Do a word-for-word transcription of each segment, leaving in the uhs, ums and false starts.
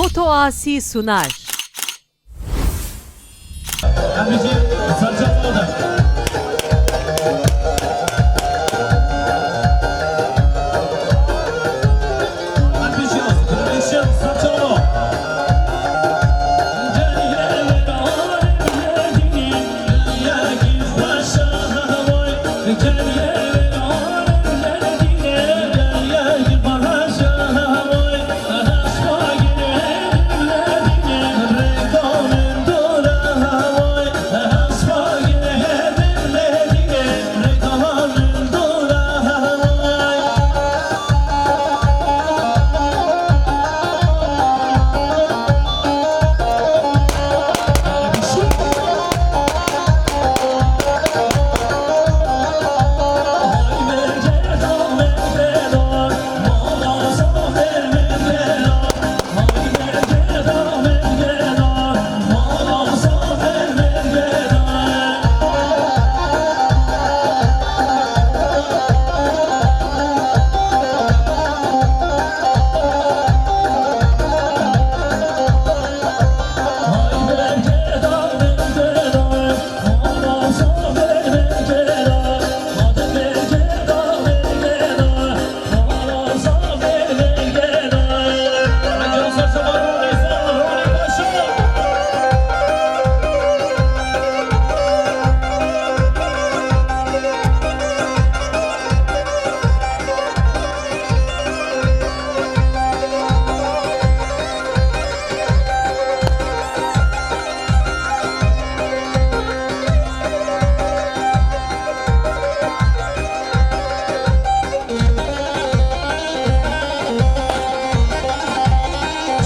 Otoasi Sunar.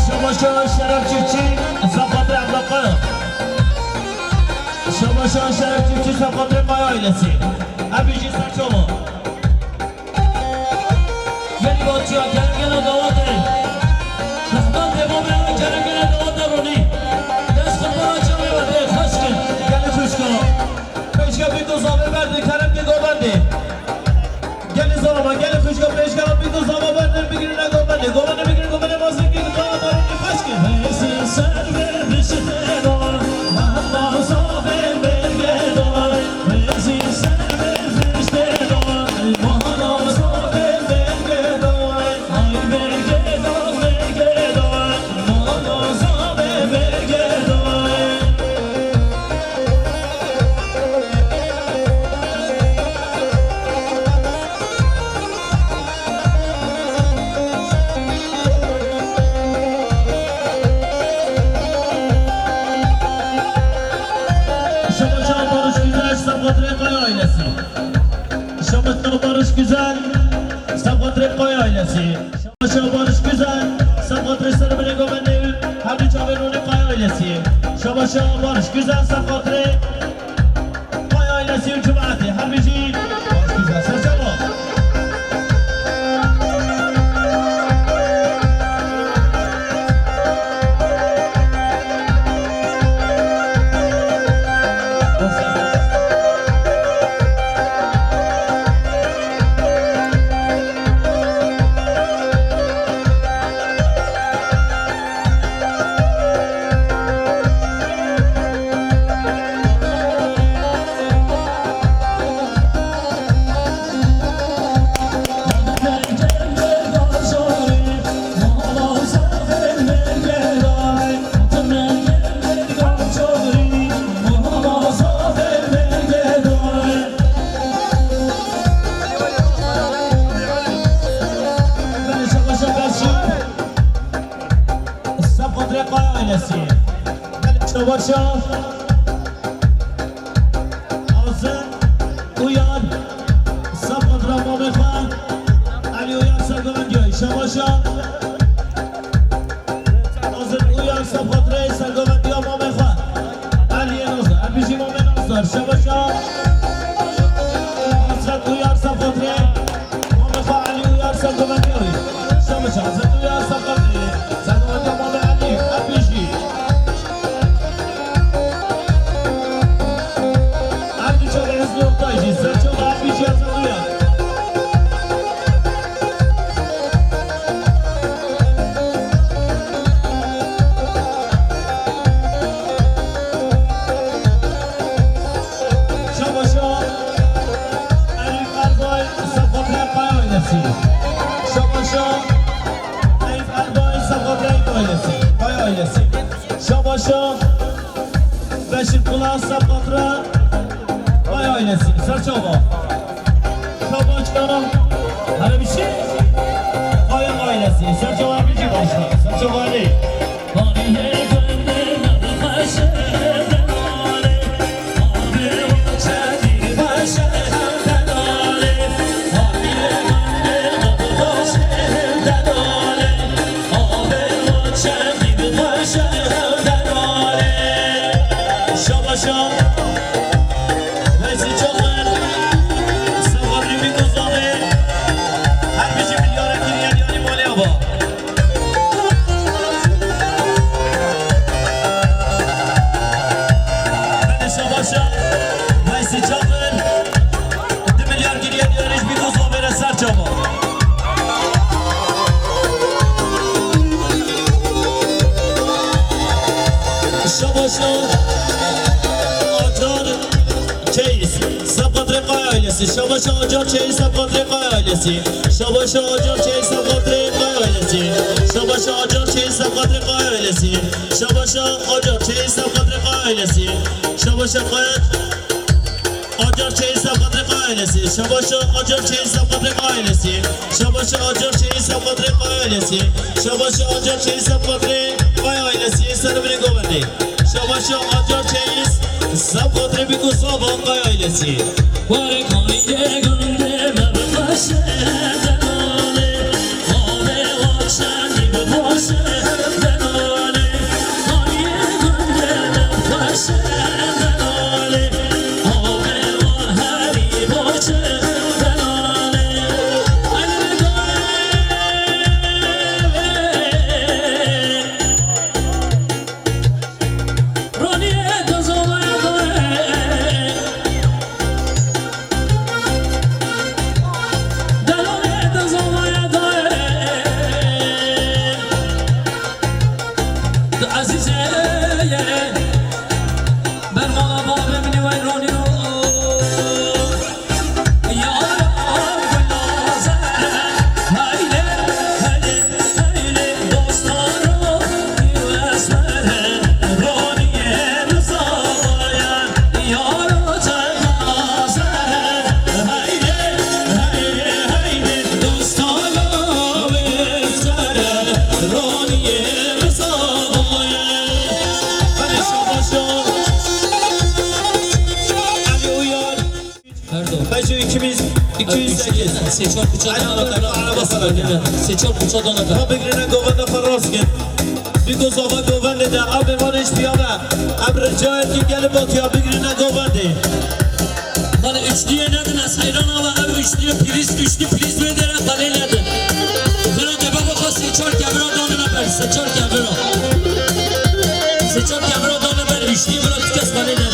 Şabaşa Şeref Çiftçi, Safatli Abdülkadir. Şabaşa Şeref Çiftçi, Safatli Kaya ailesi. Hepinizi selamlıyorum. Gelî Batçiya, kerem gela dawatê. Rehmetê Bobê Ew, kerem gela dawatê Ronî. Dest qurbana çavê we bê, xweş kin. Gelî xwişka. Pêşke bîto zavê berdê, kerem ke govendê. Gelî zalama, gelî xwişka, pêşke bîto zava berdê, bigirine govendê. Govendê bigirin, govendê mazin ki, dawata Ronî xweş kin. Hêsî ser vê biştê da, mehna zavê bêrgê da. Şabaşa Barış Güzel, Sabahattin Kaya ailesi. Şabaşa Barış Güzel, Sabahattin Kaya ailesi. Şabaşa Barış Güzel, Sabahattin Serbine Govendê, Hemî Çavê Ronî Kaya ailesi. Şabaşa Barış Güzel, Sabahattin Kaya ailesi û cemaatê. Her bijî Barış Güzel. Serçe bol. Sabahattin Kaya ailesi. Belê, şabaşa. Azim Uyar, Sabahattin mamê xwe. Elî Uyar, Sergovendiyayî. Şabaşa. Azim Uyar, Sabahattin, Sergovendiya mamê xwe. Elî Nazdar, her bijî mamê Nazdar. Şabaşa. Azim Uyar, Sabahattin. Mame xwe Elî Uyar Sergovendiya wî. Şabaşa, Zet Uyar Sergovendiya. Sergovendiya Mame Elî, her bijî. Her bijî Hizbê Oktay jî, serçava her bijî Zet Uyar. Kula Sepatra Kaya ailesi, Serçava. Şabaşa, hele bir şey. Kaya ailesi, Serçava bir şey başla. Serçava Ali. Şabaşa. Veysi Çakır. Sefadrî Bîkûzavê. Her bijî milyara kiriye diyarî malê ava. Belê şabaşa. Veysi Çakır. Du milyar kiriye diyarî ji Bîkûzavê re Serçava. Şabaşa Acar Çeyiz, Sepkatrê Kaya ailesi. Şabaşa Acar Çeyiz, Sepkatrê Kaya ailesi. Şabaşa Acar Çeyiz, Sepkatrê Kaya ailesi. Şabaşa Acar Çeyiz, Sepkatrê Kaya ailesi. Şabaşa Acar Çeyiz, Sepkatrê Kaya ailesi. Şabaşa Kaya Acar Çeyiz Sepkatrê Kaya ailesi. Şabaşa Acar Çeyiz Sepkatrê Kaya ailesi. Şabaşa Acar Çeyiz Sepkatrê Kaya ailesi. Şabaşa Acar Çeyiz Sepkatrê Kaya ailesi. Serê binê govendê. Şabaşa Acar Çeyiz Sepkatrê Bîkûzava Kaya ailesi. Warê kanî yê gundê me bi xweşe delale. Pardon. Peki ikimiz, iki yüz sekiz. Seçar kuçadan Ayağımda öper. Araba sana. Seçar kuçadan öper. Ha, birbirine govende xwe rast gel. Bir göz hava govende de abi var iş bir yana. Abi rica et ki gelip bak ya birbirine govende. Bana üçlüye ne dene Seyran abi, abi üçlüye priz, üçlü priz ve dere bale ne de. Bira de baba ko seçar kevra donu ne ben, seçar kevra. Seçar kevra donu ben, üçlüye bira kes bale ne de.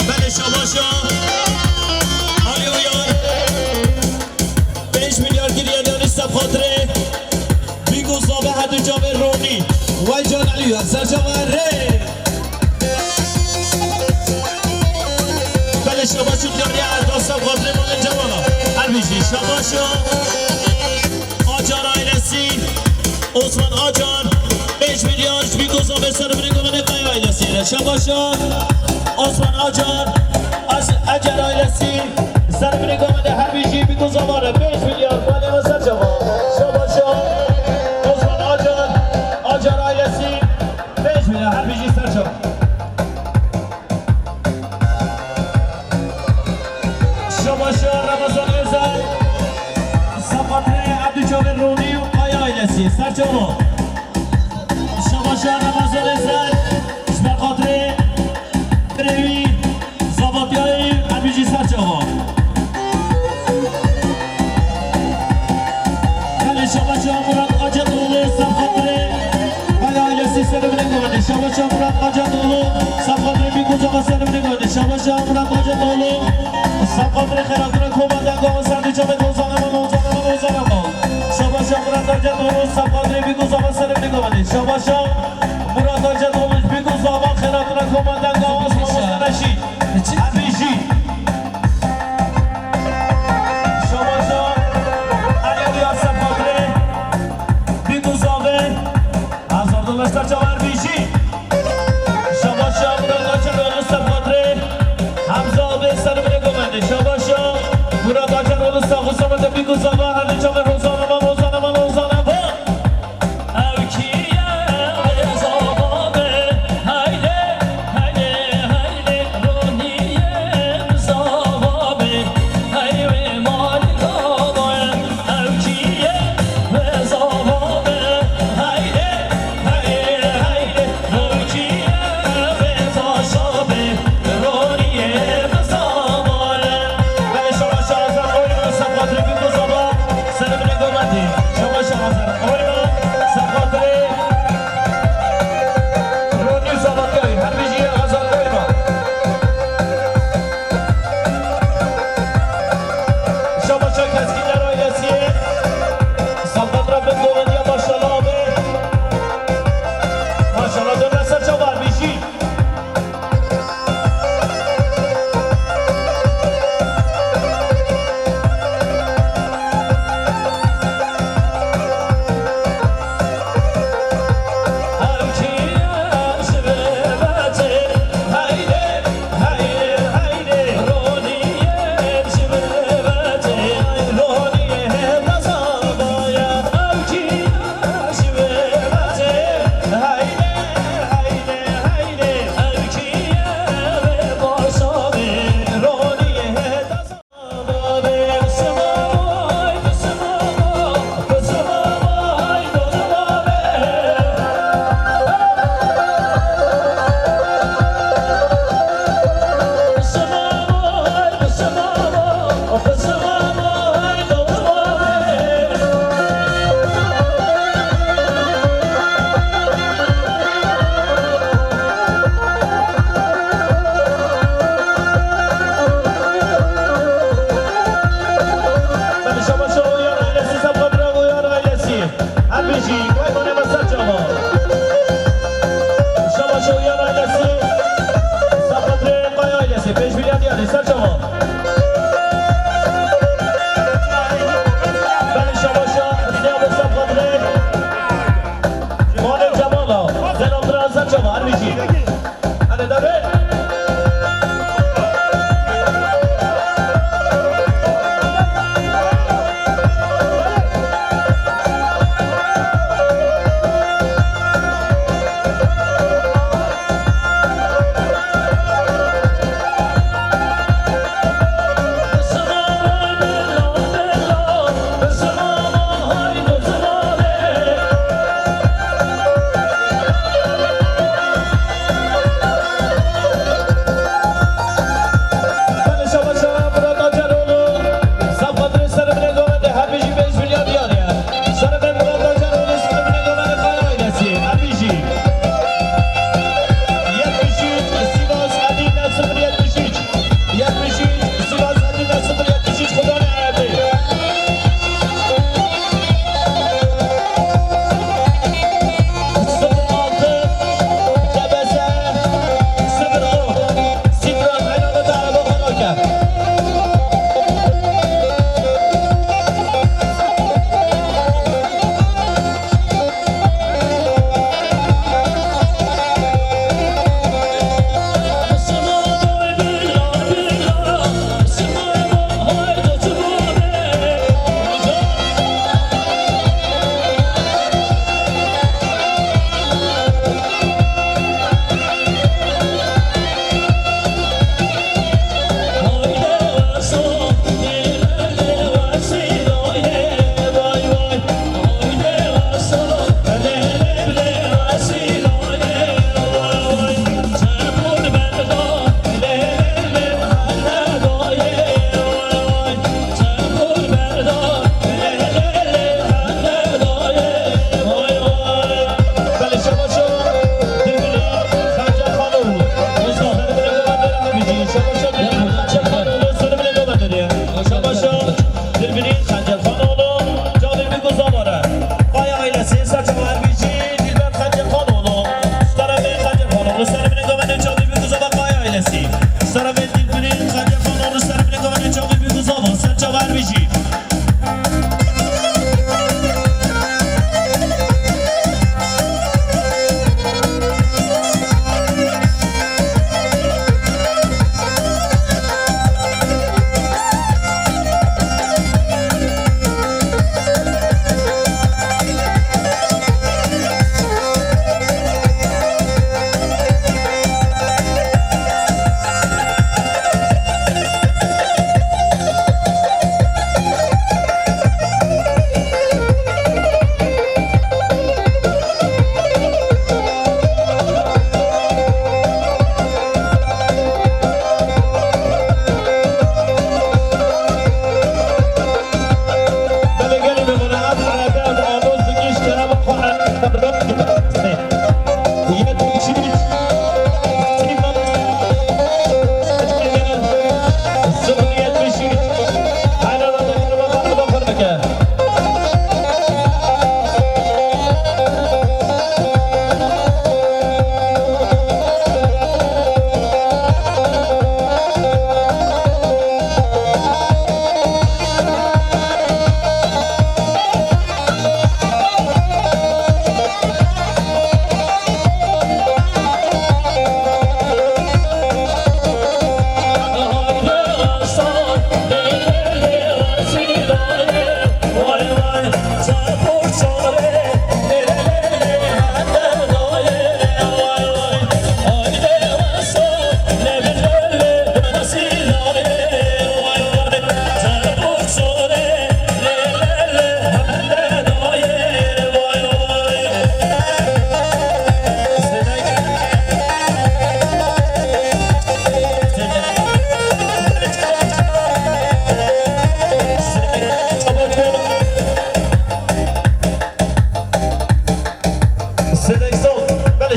Belê şabaşa. Alî Uyar. Pênc milyar giriye yanî seb xatirê. Bîk û Zave her du çavê ronî. Wey can Elî Uyar. Ser çava rê. Belê şabaş û diyariya erda seb xatirê malê cewala. Her bijî şabaşa. Acar ailesi. Osman Acar, pênc milyar ji Bîk û Zave ser binê govendê Kaya ailesî re. Şabaşa Osman Acar, Az-, Acar ailesî ser binê govendê her bijî Bîk û Zave re pênc milyar malê me ser çava. Şabaşa Osman Acar, Acar ailesî pênc milyar her bijî ser çava. Şabaşa Ramazan Özel, seb xatirê Ebdûçavê Ronî û Kaya ailesî, ser çava. Şabaşa Ramazan Özel, ji ber xatirê birê wî, Zavatiyayê Ebdû jî ser çava. Belê şabaşa Murat Acetoğlu, seb xatirê Kaya ailesî ser binê govendê. Şabaşa Murat Acetoğlu, seb xatirê Bîk û Zave ser binê govendê. Şabaşa Şabaş Murat Hacetoglu, Sapkadrê xêratine koma denga ve serdî çamet Ozan Eman, Ozan Eman, Ozan Eman. Şabaş Murat Hacetoglu, Sapkadrê Bîk û Zava serê Bîk Ozanê. Şabaş Murat Hacetoglu, Bîk û Zava xêratine koma denga ve Ozan Eşî. Ebî jî. Şabaş Elî Riyaz Sapkadrê Bîk û Zavê. Hazır dolaşlar çavar Bîk jî. Şabaş Murat Hacetoglu Sapkadrê. Hamza abi sarı bile komende. Şabaş Murat Hacetoglu Sapkadrê Bîk û Zava. Hadi çavar Ozan Eman, Ozan Eman, Ozan Eman. Ew kî ye wê zava be? Heylê, heylê, heylê, ronî ye zava be. Hey wê malî zava ye. Ew kî ye wê zava be? Heylê, heylê, heylê.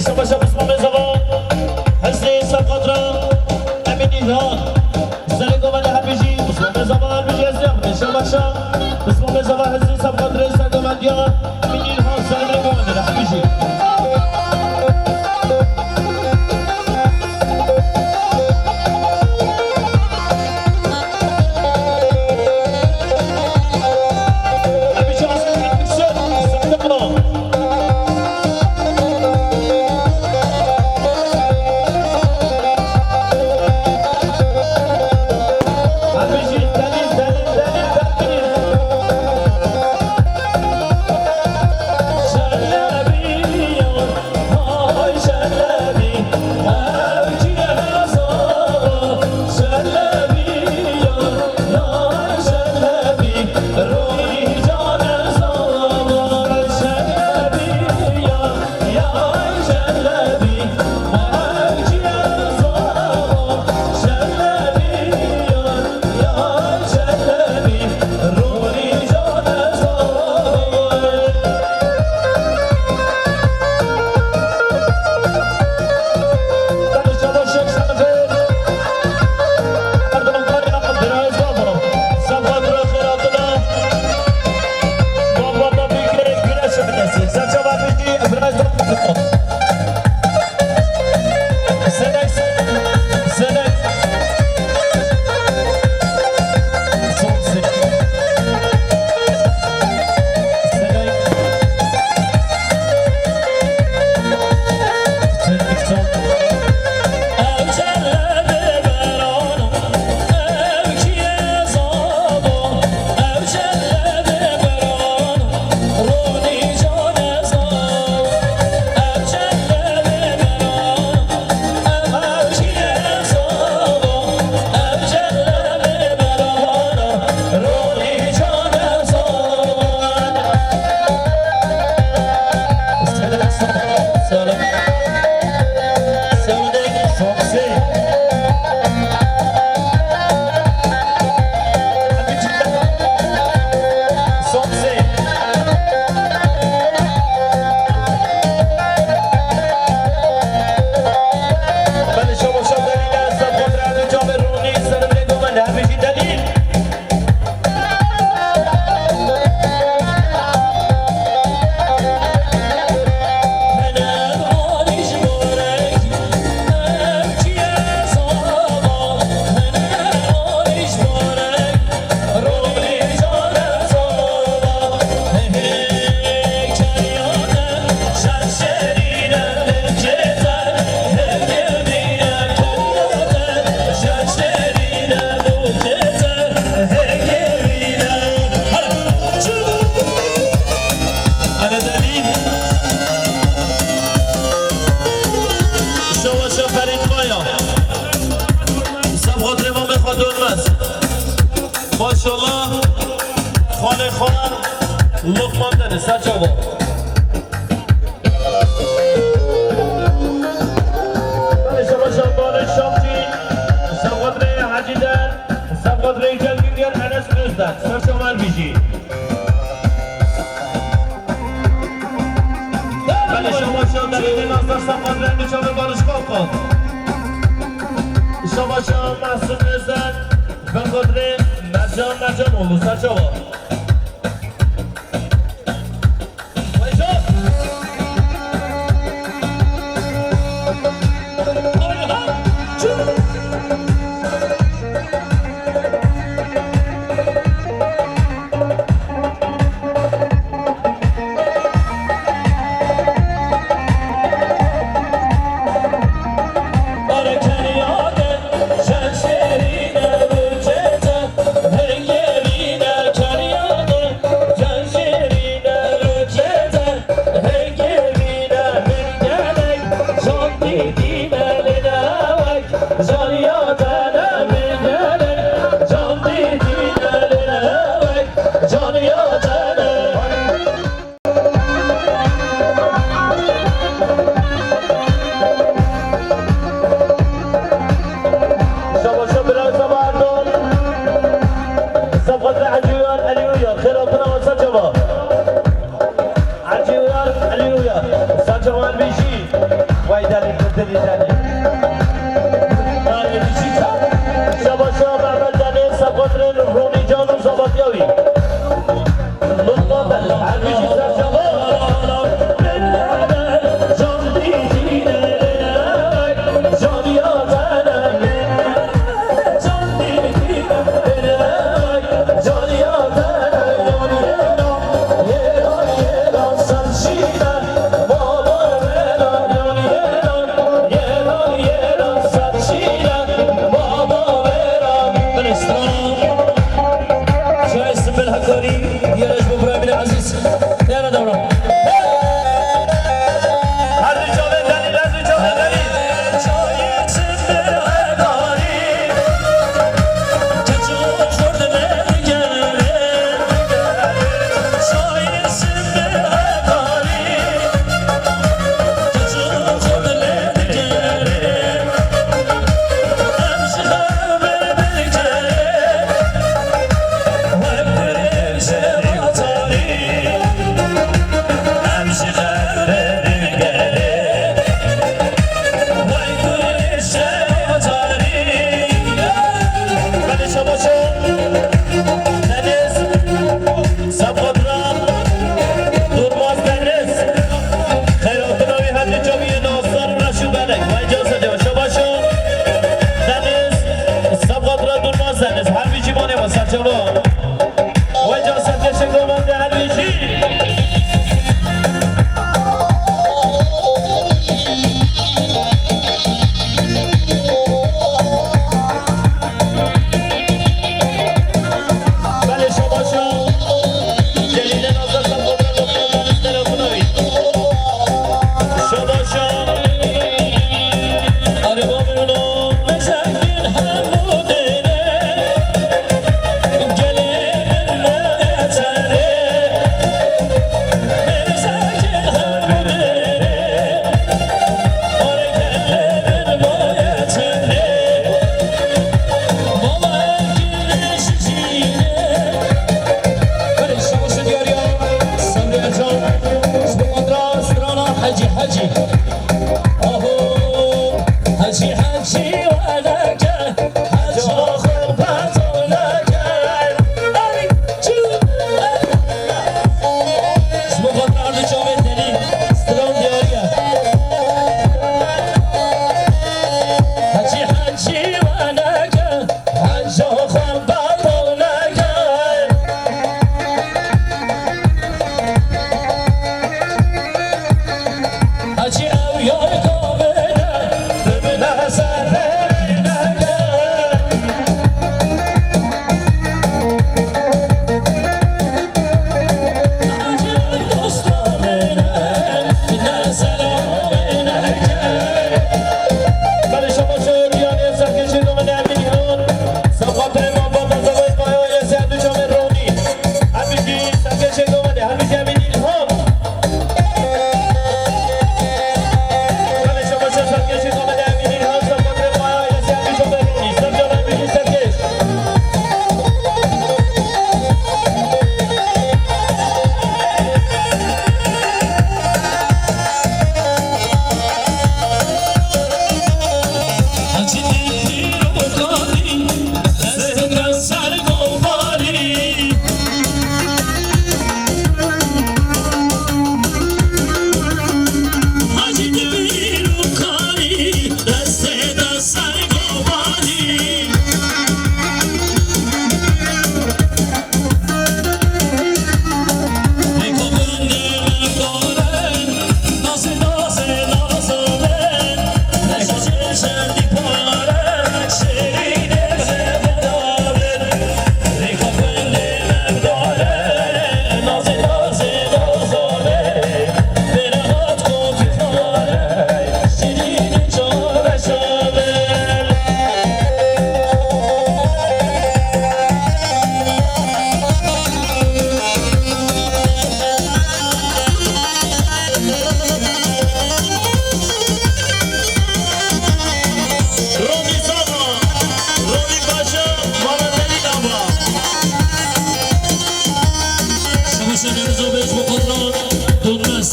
Şabaşa Bismamê Zava, Hezrê Serqadra, Emîn İlhan, Serê Gomanê Hebijî, Bismamê Zava, Hebijî Hezrê Ahmet, şabaşa, Bismamê Zava, Hezrê Serqadrê, Sergomandiya, Emîn İlhan, Serê Gomanê Hebijî. Şewa şeferîn maya. Seb xatirê Mamê Xwe Dormez. Maşallah. Xalê xwe Lokman Deniz. Ser çava. Belê şewa şeferîn Şamcî. Seb xatirê Hecî Der. Seb xatirê Celgî Der, Enes Özdağ. Ser çava bijî. Belê şewa şeferîn Nazdar Seb xatirê Çavê Barış Kalkan. Şewa şeferîn Mahsun Özdağ. Seb xatirê Mercan Mercanoğlu. Ser çava. Şabaşa Mehmet Deniz, Saqatrên Ronî Can û Sabatiya wî. Lutfa Belh, her bijî serçava. Belê strana. Şayê Simbel Hekarî, diyara ji bo birayê min ezîz. Teyara dewra. Her du çavê delîl, her du çavê delîl. Şayê Simbel Hekarî. Keço xurt lê digere. Şayê Simbel Hekarî. Belê şabaşo. Deniz. Sabxatran. Durmaz Deniz. Xeyratina wî her du çaviyê Nasar û Reşû Belek. Vay can serçava. Şabaşo. Deniz. Sabxatran Durmaz Deniz. Her bijî manê me serçava. Vay can serkeşê govende her bijî. Belê şabaşa. Celîle Nazar Saqatrên Lokman Deniz telefona wî. Şabaşa. Araba min û mezegin hemû dêne. Gelê min me etere. Mezegin hemû dêne. Hecî, hecî. Aho, hecî, hecî, weleke, heca xwe betal neke. Ay, çû. Ji bo xatir her du çavê delî, stran diyar e. Hecî, hecî, weleke, heca xwe betal neke. Hecî, ew yayka bide, bimine serê neke. Ronî Zava, Ronî Paşa, Mehmet Elî Dava. Şabaşa Deniz Obez, bu kadar dönmez.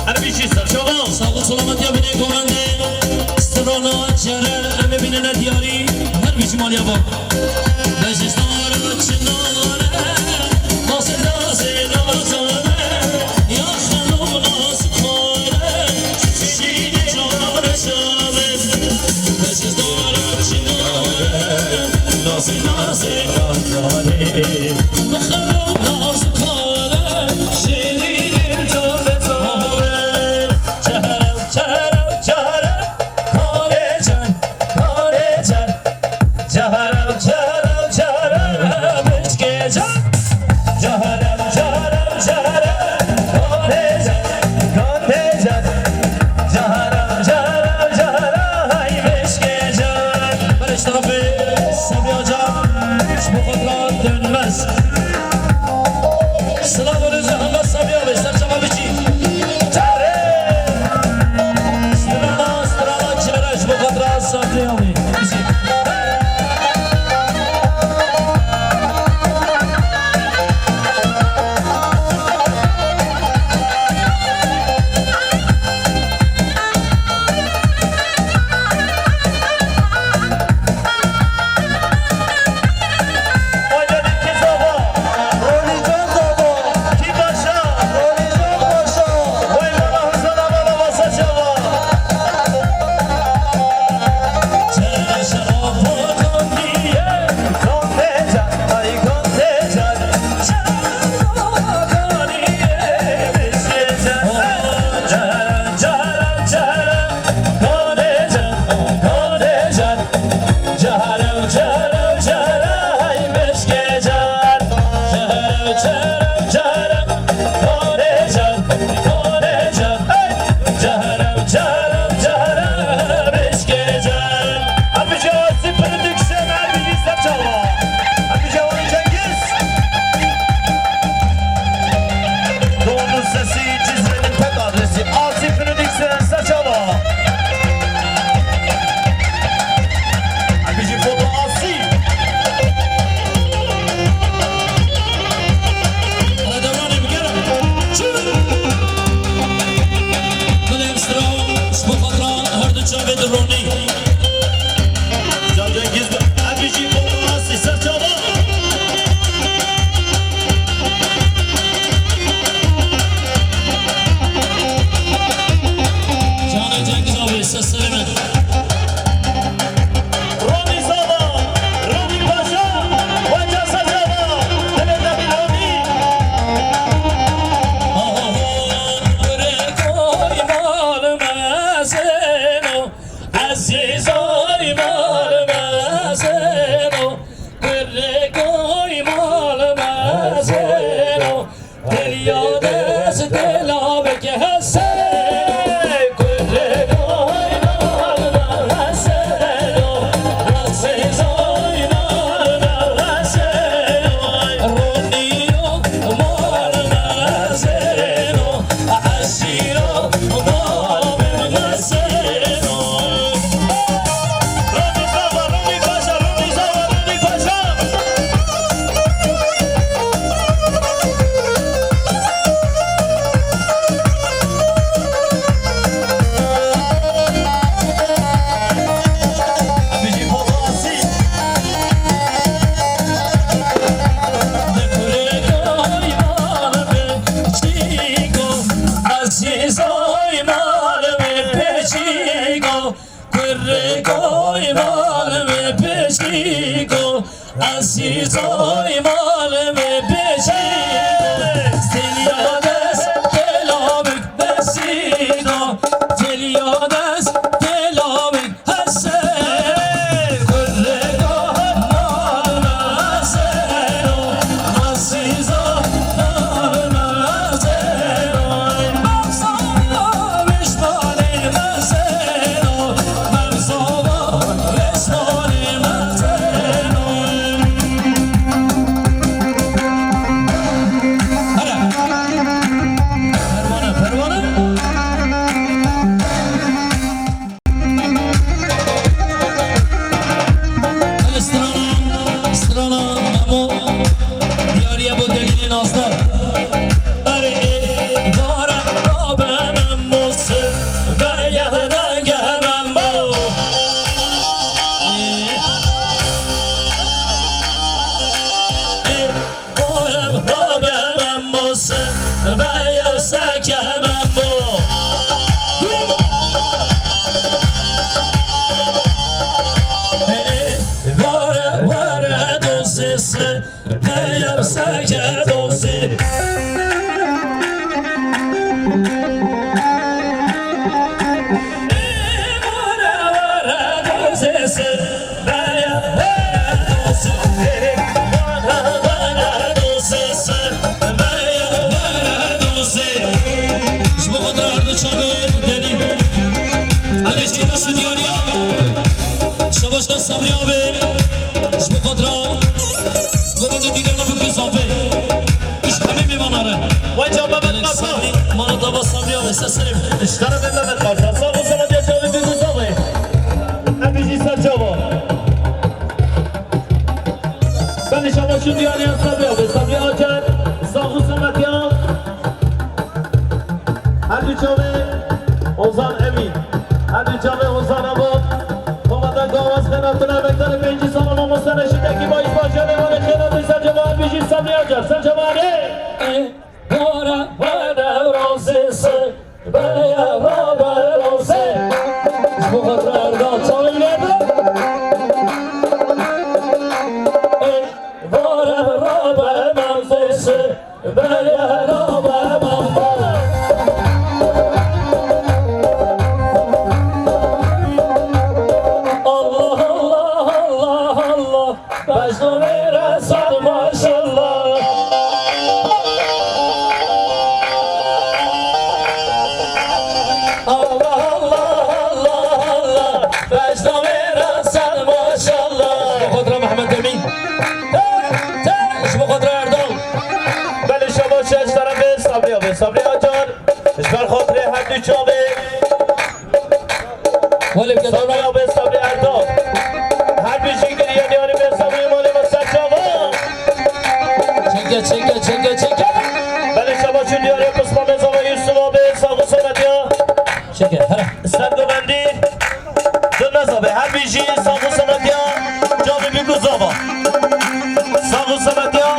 Her bir şey sağ, sağ ol. Sağlık, selamet ya, bine komende. Barış tarafı Sabiha Can, hiç bu kadar dönmez. Sıla bunu zahmet Sabiha Bey, sen çaba biçi. Çare! Sırala, sırala, çevre, hiç bu kadar Sabiha Bey. Bizi. Doğru sesi Cizre'nin tek adresi Asi Phoenix Saçava. Abi jî foto Asi. Hele dewanê bigere. Çi? Dilê Esra, ji bo xatira her du çavê dironî. Can Cengiz, abi jî foto Asi, ser çava. Canê Cengiz abi, seslerine. Ronî Zava, Ronî Paşa, Paşa Sacava, Dilê Demîr Ronî. Aho, kurê koy mal mezeno, ezîz oy mal mezeno, kurê koy mal mezeno. Teliya dest tela bike hese, kurê koy mal mezeno, ezîz oy mal mezeno, Ronî yo mal mezeno. Ezîz oy mal wê pêşîko, kurê koy mal wê pêşîko, ezîz oy mal wê pêşîko. Teliya dest tela bik desîko, teliya dest tela bik. Perwane, perwane. Strana, strana Memo, diyariye bo delîlê nazdar. Erê, ê, vare, rabe Memo, se, ve, yehde, geh, Memo. Ê, ê, Ji bo xatir Erdo Çavê Denî. Erê, ji bo diyariya. Şabaş da Sabrî abi. Ji bo xatira. Govinda dîlana bike zafê. Îş hemî mêvana re. Vay canına ben Sabrî. Mala dava Sabrî abi. Seserim. Ji te re be Mehmet Kartal. Sağ ol, sana diye çavê bî guza be. Hepî jî ser çava. Ben inşallah şu diyarıya Sabrî abi. Sabrî Acar. Sağ ol, sana diye. Her du çavê Ozan Emîn. Her du çavê Ozan Abo. Komanda Gavaz Xenatına emektarê pêncî sala mamoste Reşîd Ekîba, îsbaşê Lêwanê Xênat û Sercema Erbîjî Sabrî Acar. Sercema Erê. Vare, vare, razê se, beye, rabe, razê. Ji bo xatir Erda çavê wî lê be. Vare, rabe, razê se. Allah, Allah, Allah, Allah. Bejnavê re sed maşallah. Allah, Allah, Allah, Allah. Bejnavê re sed maşallah. Ji bo xatir Mehmet Emîn. Ji bo xatir Erdal. Belê şabaş ji tarafê Sabriya ve Sabriya Acar. Ji ber xatirê her du çavê. Welê ke Sabriya ve Sabriya Erdal. Her bijî giriyên yarî ve Sabriya malê ve ser çava. Çeke, çeke, çeke, çeke. Belê şabaş ji diyarê Pisma Mezava Yusuf abi, sağ ol, Sabriya. Çeke, here. Sergovendî. Dönmez abi, her bijî sağ ol, Sabriya. Çavê bî guzava. Sağ ol, Sabriya.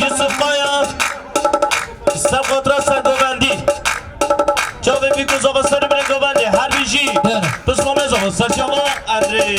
Yusuf Kaya. Ser xatir Sergovendî. Çavê bî guzava ser bire govendî. Her bijî. Here. Pisma Mezava, ser çava. Erê.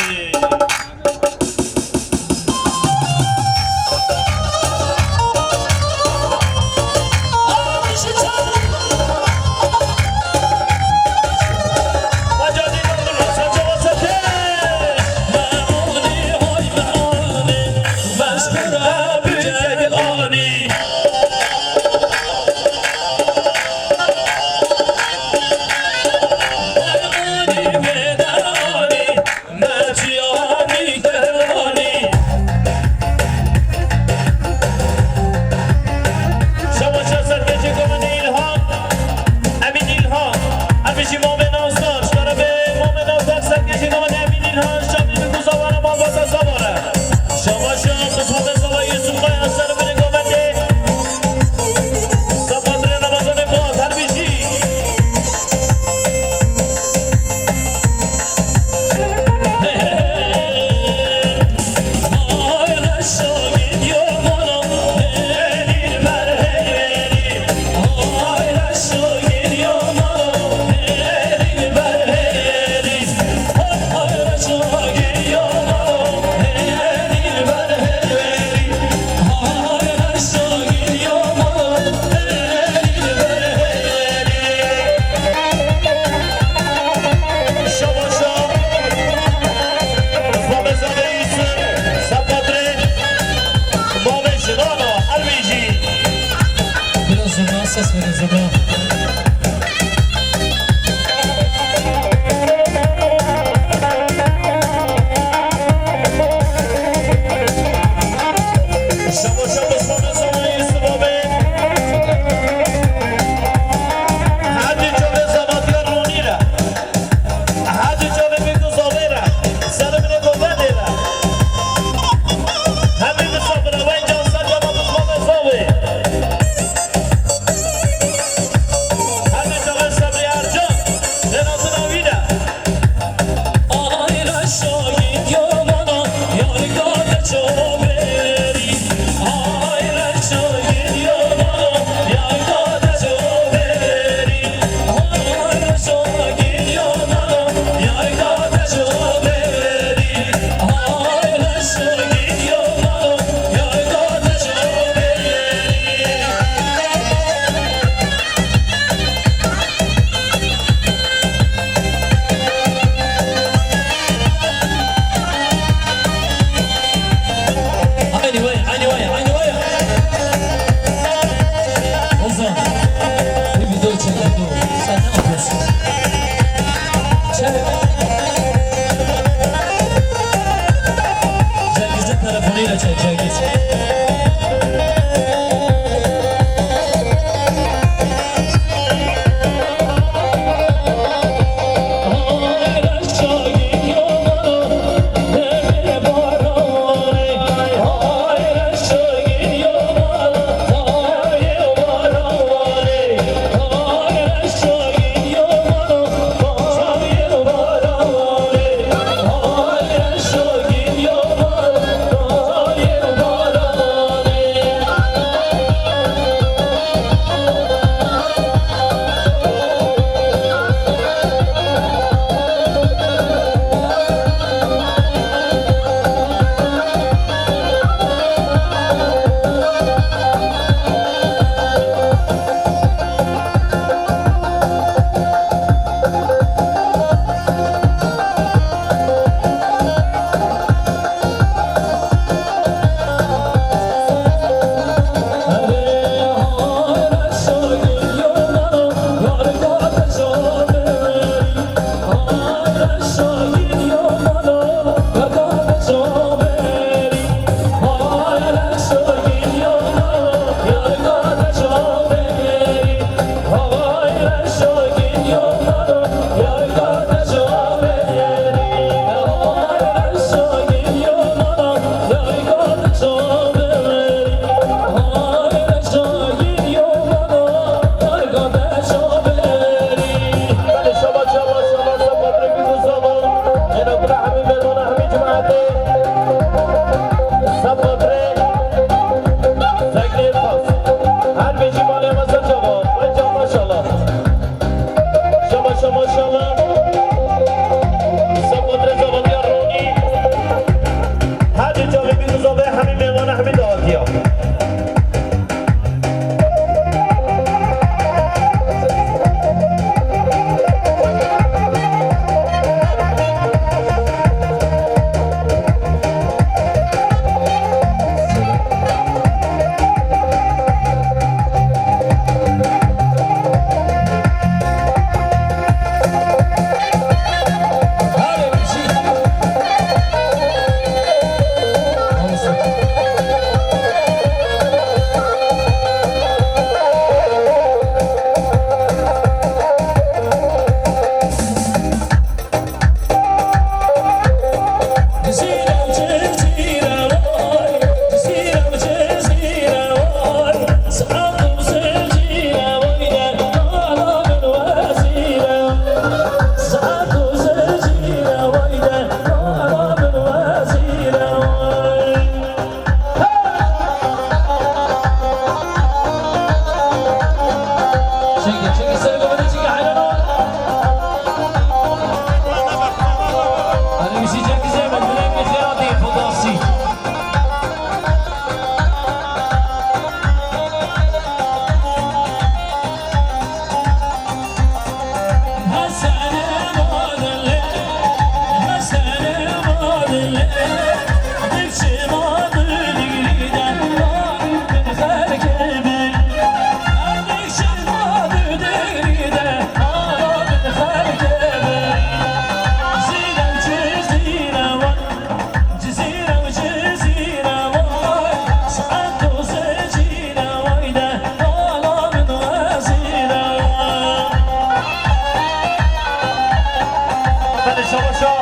Belê şabaşa.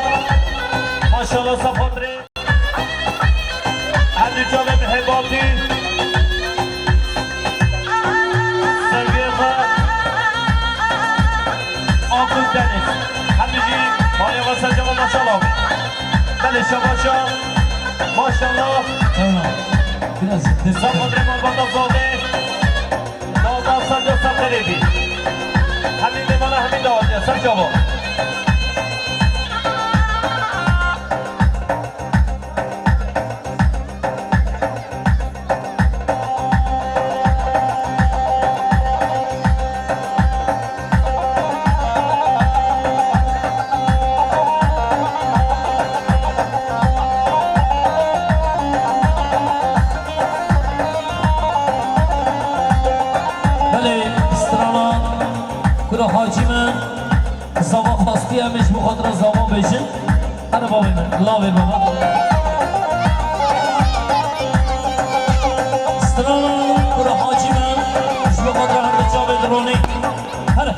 Maşallah Safatrê. Her du çavê mihebatî. Seviyê xwe. Akif Deniz. Hemî jî malê xwe sercava maşallah. Belê şabaşa. Maşallah. Tamam. Biraz Safatrê malbata Zavê. Dawda serca ser xerê bî. Hemî mêvana hemî dawetiye ser çava. Belê, strana kura Hacî me, zava xwestiye, em ê ji bo xatira zava bêjin. Here bavê min, lavê baba. Strana kura Hacî me, ji bo xatira her du çavê dironî. Here.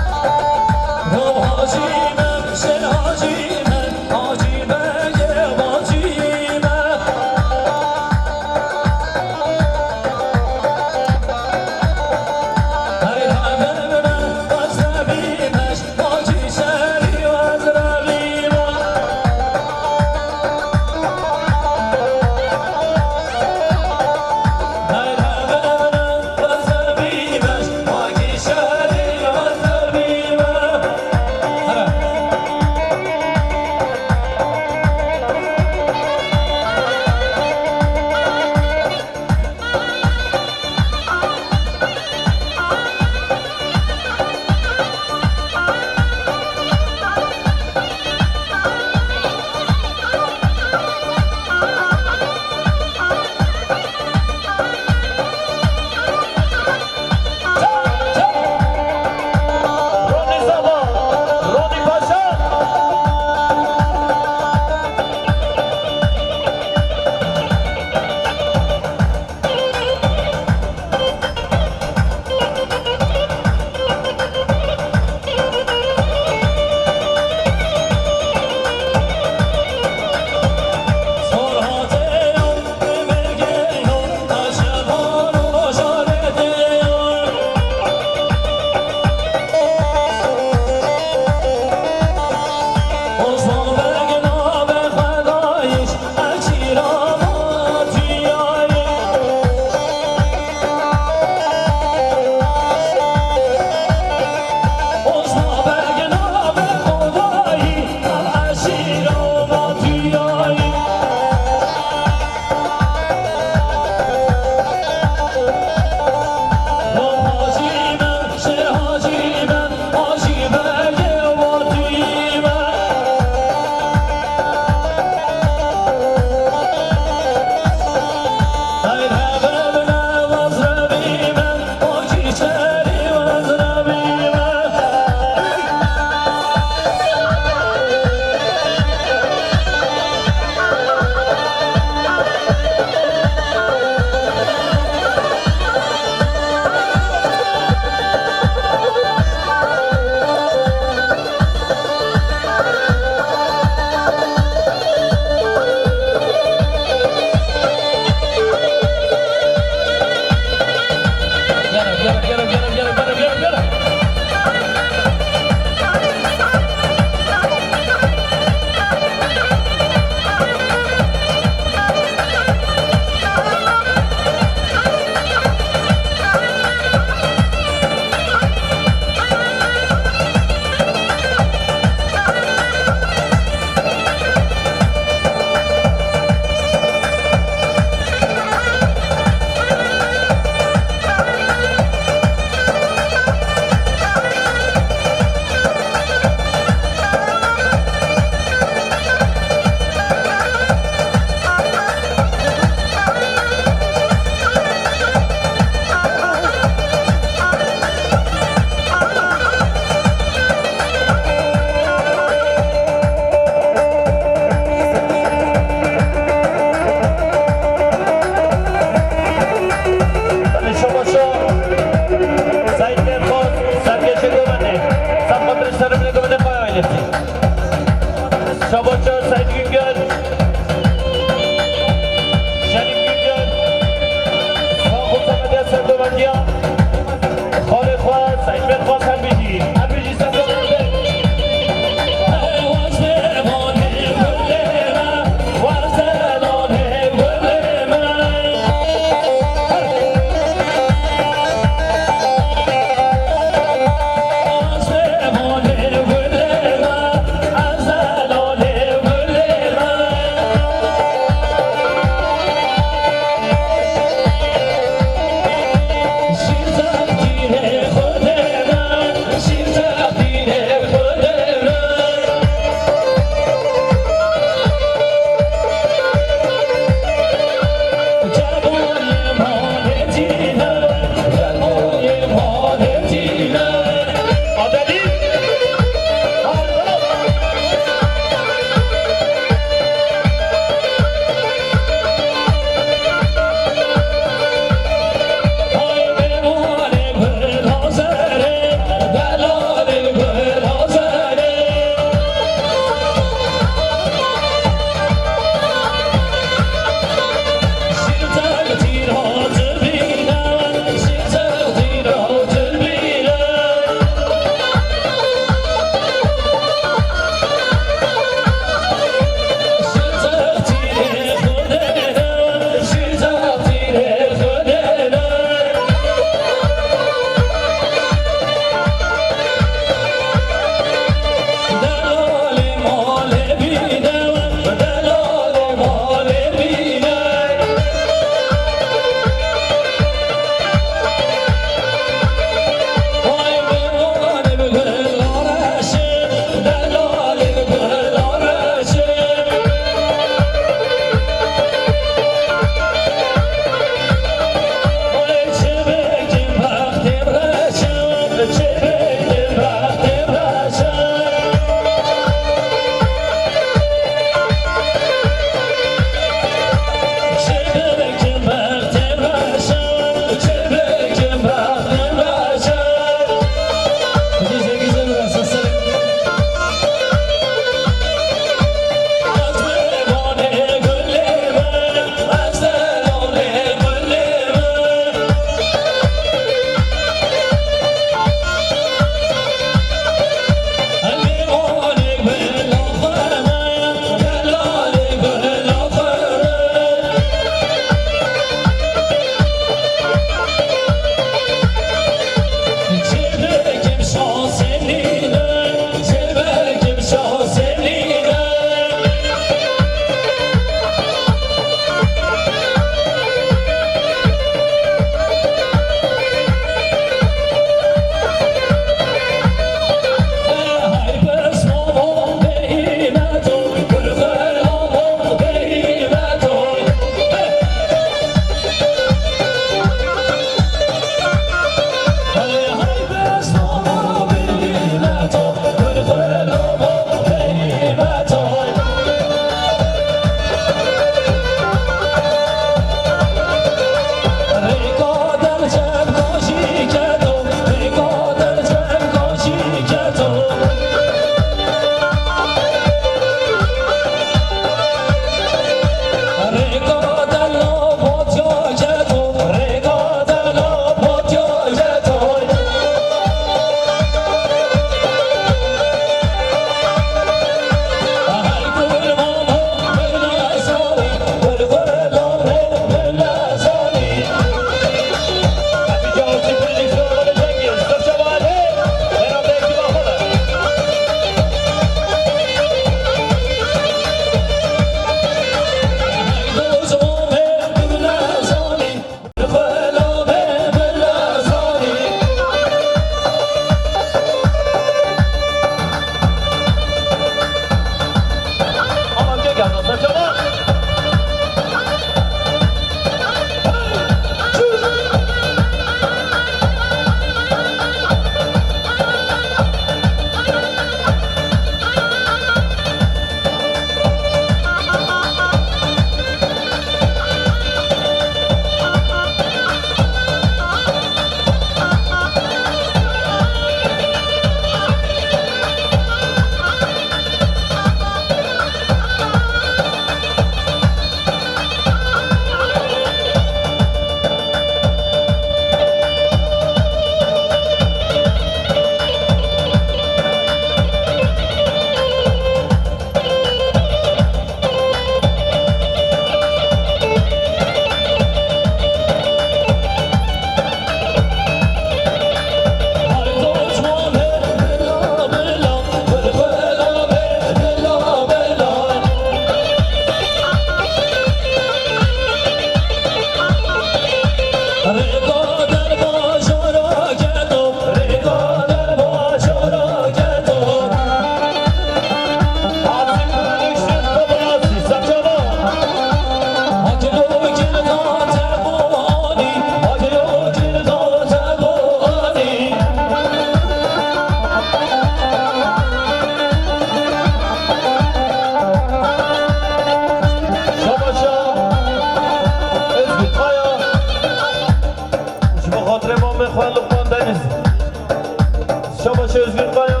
Özgür Kaya,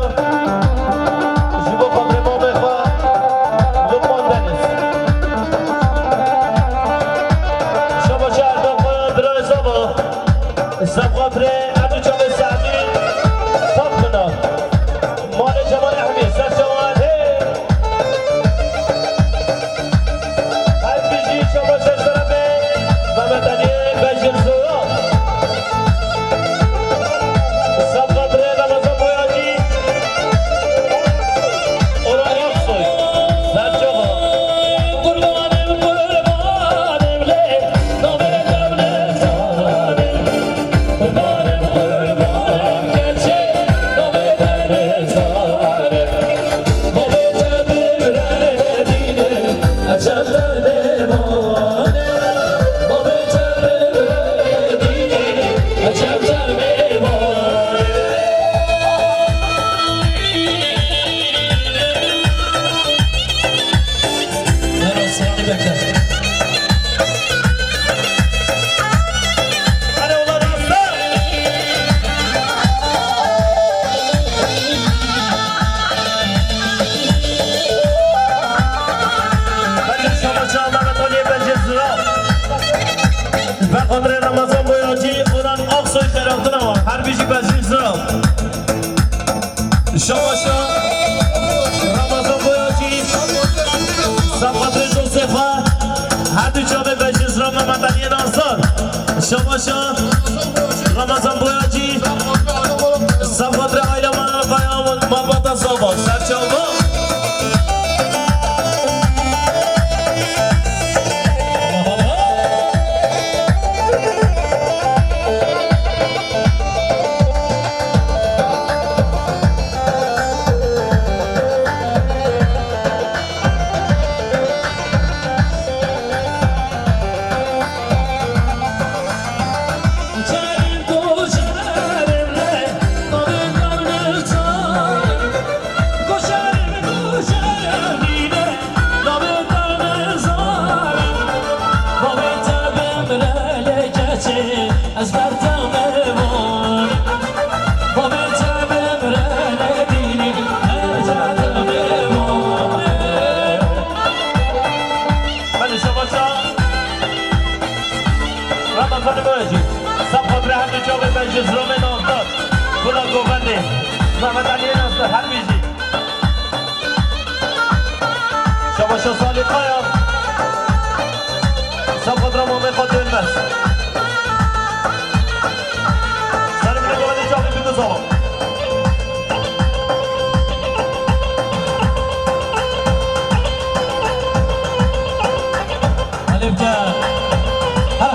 ji bo xatirê mamê xwe, Lukman Deniz. Şabaş Erdal Kaya, birayê Zava. Ser xatirê her du çavê Sehdî, Pak Pınar. Malê Cemal Ehmî, ser çavan hê. Her bijî, şabaş ser şerefê Mehmet Eliyê Bejir Zora. Sabxatirê Ramazan Boyacı. Orhan Aksoy. Serçava. Kurbanım, kurbanım lê, navê Dewlet Zalim. Kurbanım, kurbanım gerçek, navê Dewlet Zalim. Bavê te bimre dîne, ecel derdê mane. Bavê te bimre dîne, ecel derdê mane. Merhaba, sıranı bekle. Hadi oğlan, aslan. Bence şabaşa Mehmet Ali'ye bence sıra. Ben Andre Ramazan Boyacı, Orhan Aksoy tarafına var. Her biri bence sıra. Şabaşa Ramazan Boyacı, Sabxatirê dostê xwe, her du çavê bejî zira Mehmet Aliyê Nansar. Şabaşa Ramazan Boyacı, Sabxatirê aile Manan Kaya, malbata Zava, serçava. Ez ber te bimrim, bavê te bimrim, nedî her ca te bimrim. Hadi şabaşa. Ramazan Boyacı. Sabxatirê her du çavê bejî zira Mehmet Aliyê Nansar. Gula Govendê. Mehmet Aliyê Nansar her bijî. Şabaşa Salih Kaya. Sabxatira mamê xwe dönmez. Sarı bile Govendê çavê biguzava. Alevca. Ha.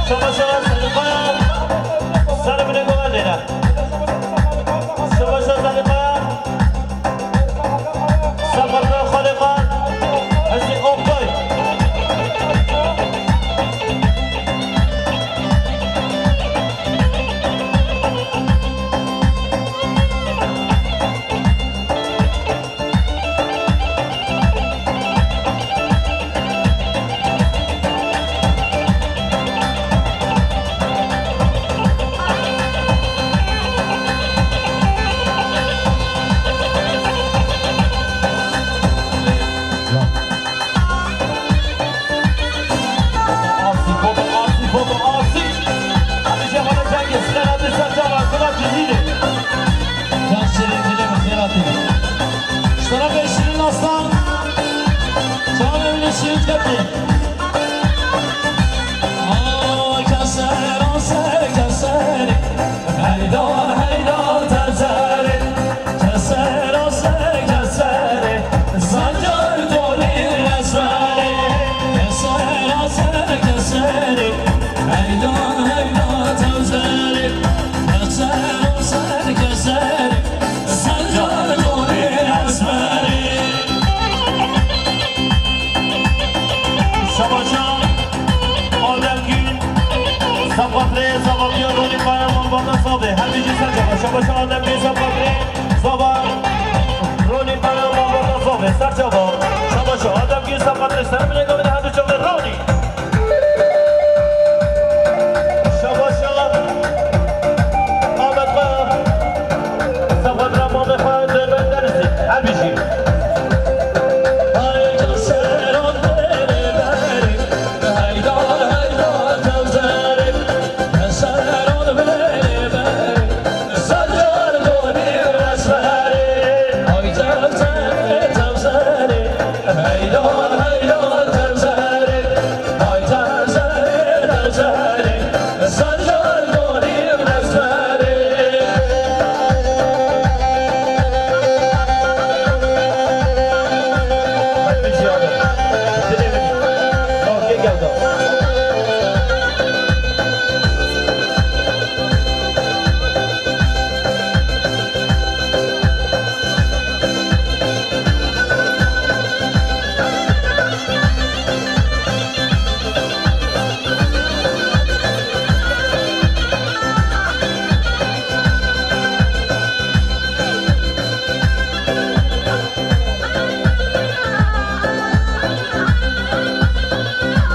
Şabaşa Salih Kaya, sarı bile Govendê ne. Şabaşa Salih Kaya. Sabxatirê Xalê Xan, Hezî Oktay. Şabaş Adem Gîza Patrî, Zava, Ronî Kaya, Mabata Zovê, ser çava. Şabaş Adem Gîza Patrî, ser bilê gavê her du çavê Ronî. Şabaş Ahmet Kaya, Zava Dra Mamê Kaya, Dêrben Denizî, her bijî. Hayda seran bere bere, hayda hayda tevzere.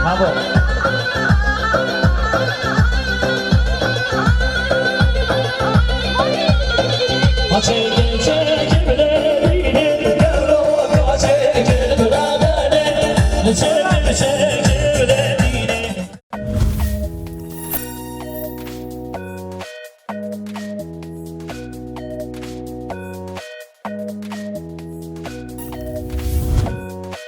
Bravo.